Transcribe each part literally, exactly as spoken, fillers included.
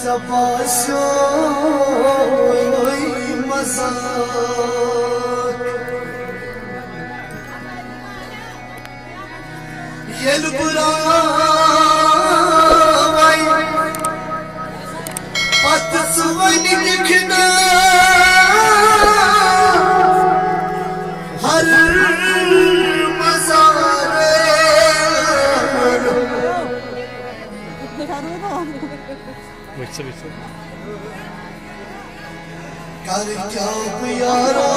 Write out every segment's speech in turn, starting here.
ژےٚ باسیو مزاق۔ ییٚلہِ بہٕ راوَے پتہٕ ژٕ وۄنۍ دِکھ نہٕ ہر مزارٕ۔ وٕچھ سا، وٕچھ سا۔ کر کیٛاہ بہٕ یارا،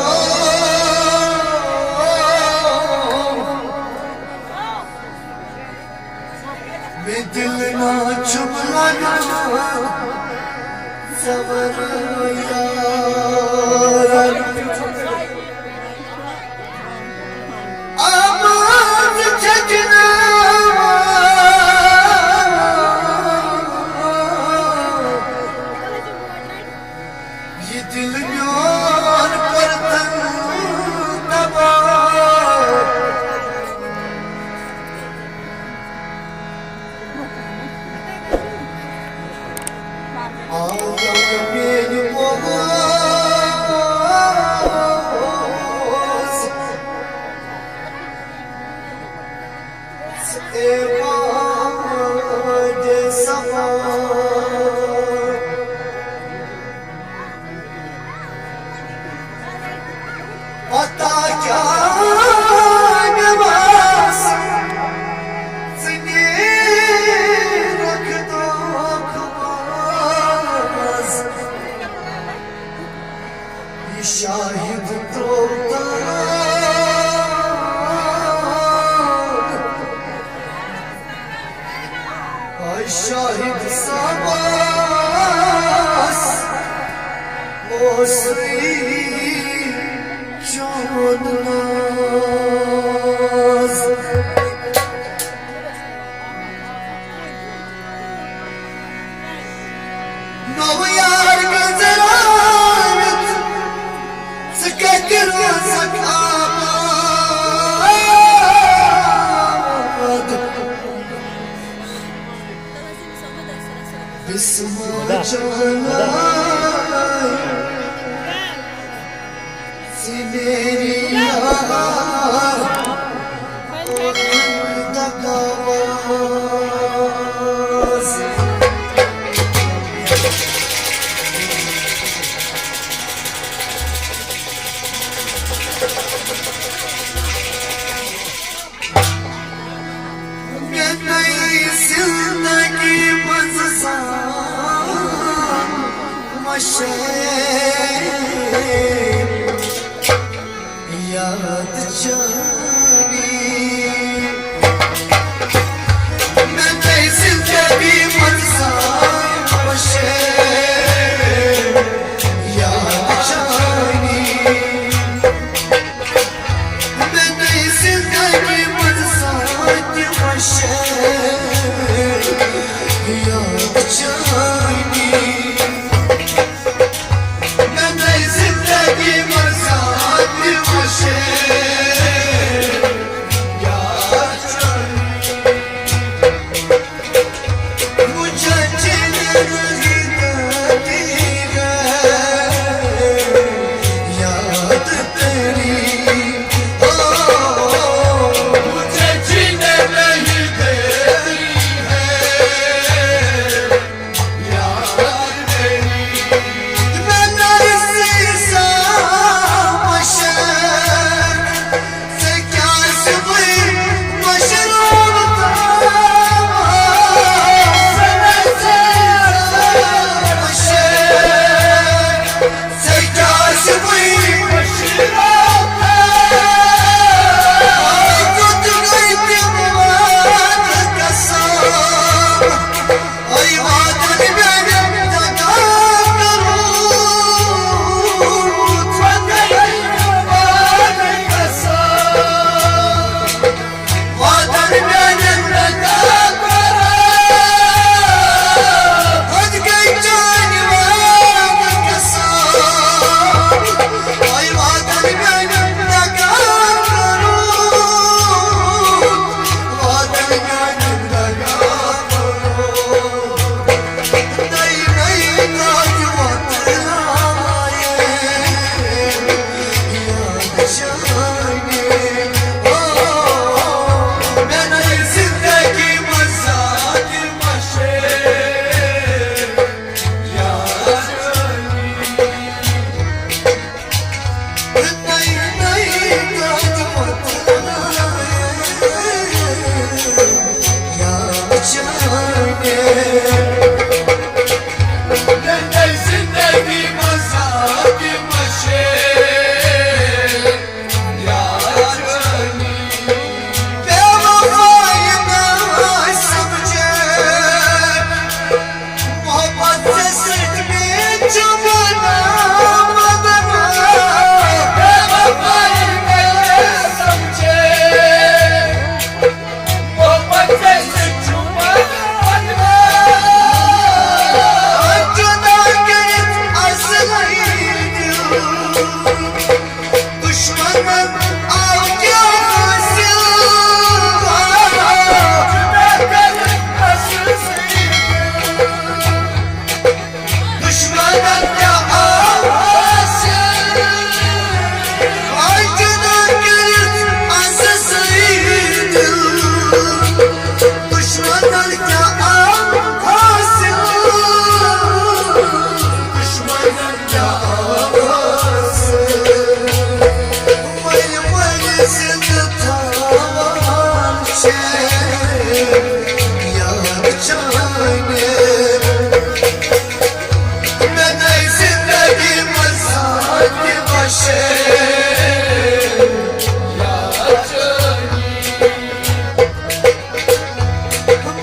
مےٚ دِل نا چھُم لگان ژےٚ ورٲے یارا۔ آواز چھچناوان۔ یہِ دِل میون کٔرتن تباہ۔ آیا میٲنۍ آواز؟ اے وادِ صفا۔ پتہ کیٛاہ مےٚ باسہِ، ژٕ نیرکھ دھوکہٕ باز۔ یہِ شاہد ترٛوو تاو۔ آے شاہد صٲبس اوسُے چون ناز۔ نوٚو یار گٔنزراوِتھ ژٕ کتہِ روزکھ آباد؟ بسمہ جاناے۔ ژٕ میٲنۍ یار، دغاباز۔ مےٚ نٔے زندگی منٛز زانٛہہ مشے یاد چٲنی۔ مےٚ نٔے زندگی منٛز زانٛہہ مشے یاد چٲنی۔ مےٚ نٔے زندگی منٛز زانٛہہ تہِ وٕچھے یاد چٲنی۔ مےٚ نٔے زندگی منٛز زانٛہہ تہِ وٕچھے یاد چٲنی۔ مجھے جینے نہیں دیتی ہے یاد تیری، او، مجھے جینے نہیں دیتی ہے زندگی منٛز ساتھ مشے۔ دشمنن آو کیا حاصل؟ دشمنن کیا آو حاصل؟ آج جدا کٔرِتھ از سٕے دل۔ دشمنن کیا آو حاصل؟ دشمنن کیا آو حاصل؟ ؤلۍ ؤلۍ زِندٕ تھاوان چھِ یاد چانہِ۔ مےٚ گٔے زِندگی منٛز ساتھ بشیر یاد چٲنی۔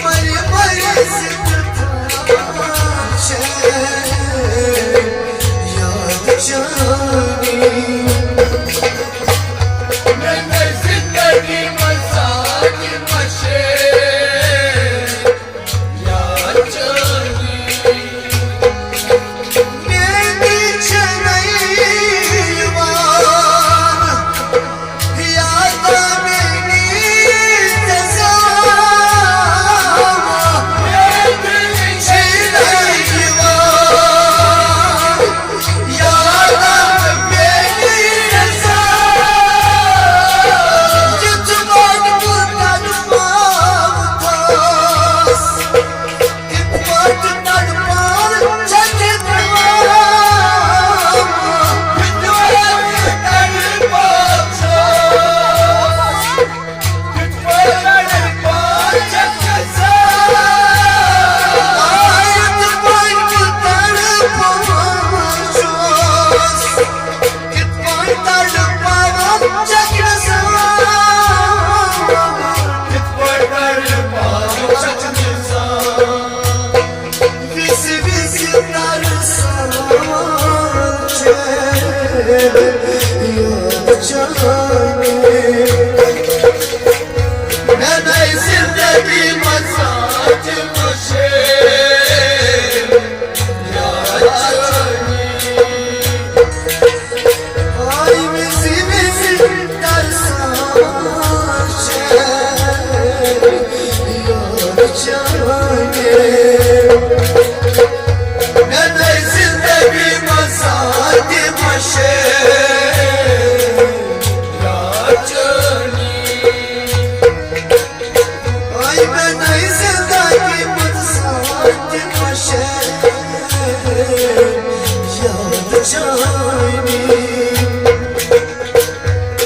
مٔرۍ مٔرۍ زِندٕ تھاوان چھِ یاد چٲنی۔ مےٚ گٔے زِندگی منٛز ساتھ بشیر یاد چٲنی۔ مےٚ تہِ چھَنہٕ یِوان یاد میٛٲنی ژےٚ زامہٕ۔ مےٚ تہِ چھَنہٕ یِوان یاد میٛٲنی ژےٚ زامہٕ۔ یِتھ پٲٹھۍ بہٕ تڑپاوٕ تھَس، تِتھ پٲٹھۍ تڑپاوٕ چھَکھ ژٕ۔ یِتھ پٲٹھۍ تڑپاوٕ چھَس، تِتھ پٲٹھۍ تڑپاوٕ چھَکھ ژٕ۔ آ، یِتھ پٲٹھۍ بہٕ تڑپاوٕ چھُس، یِتھ پٲٹھۍ تڑپاوان چھَکھ ژٕ۔ یِتھ پٲٹھۍ تڑپاوان چھَکھ ژٕ۔ وِزِ وِزِ ترسان چھِ یاد چانہِ۔ مےٚ نَے زِندگی منٛز ساتھ مُشے یاد چٲنی۔ آے وِزِ وِزِ ترسان چھِ یاد چانہِ۔ مےٚ نَے زِندگی منٛز ساتھ مُشے یاد چٲنی۔ آے مےٚ نَے زِندگی منٛز ساتھ مُشے یاد چٲنی۔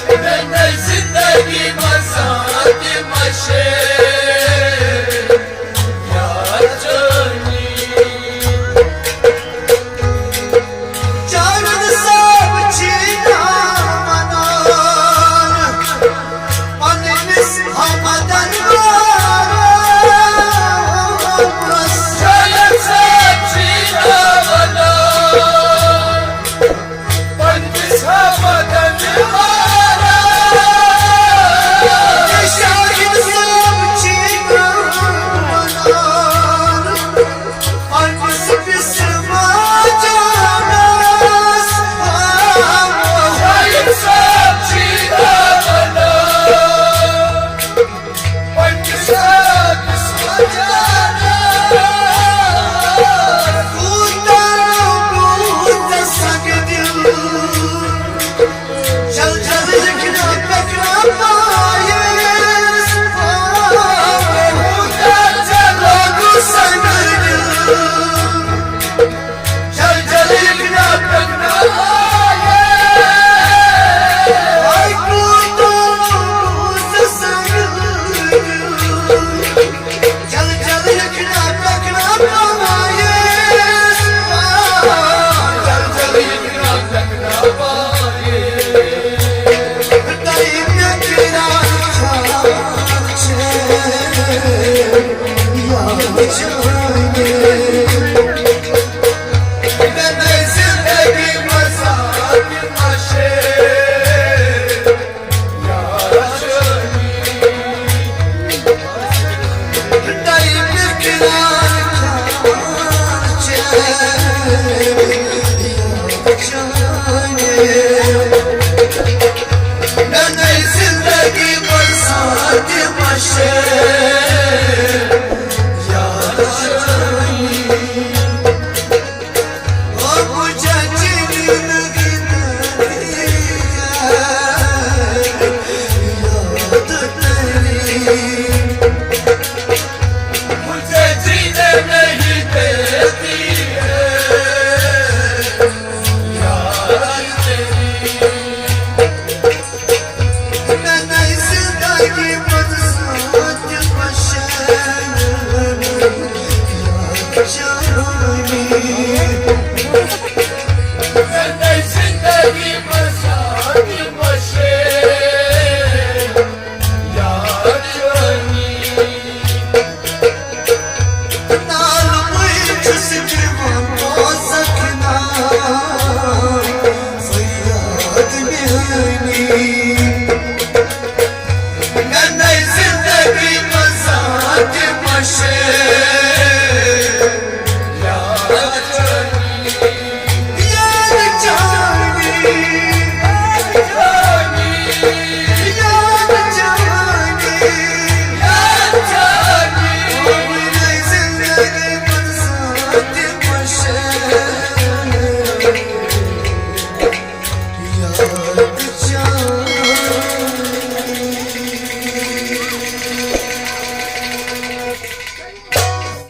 مےٚ نَے زِندگی منٛز ساتھ مُشے یاد چٲنی۔ جاوید صٲب چھِ نا وَنان پنٛنِس ہمدردَس۔ جاوید صٲب چھِ نا وَنان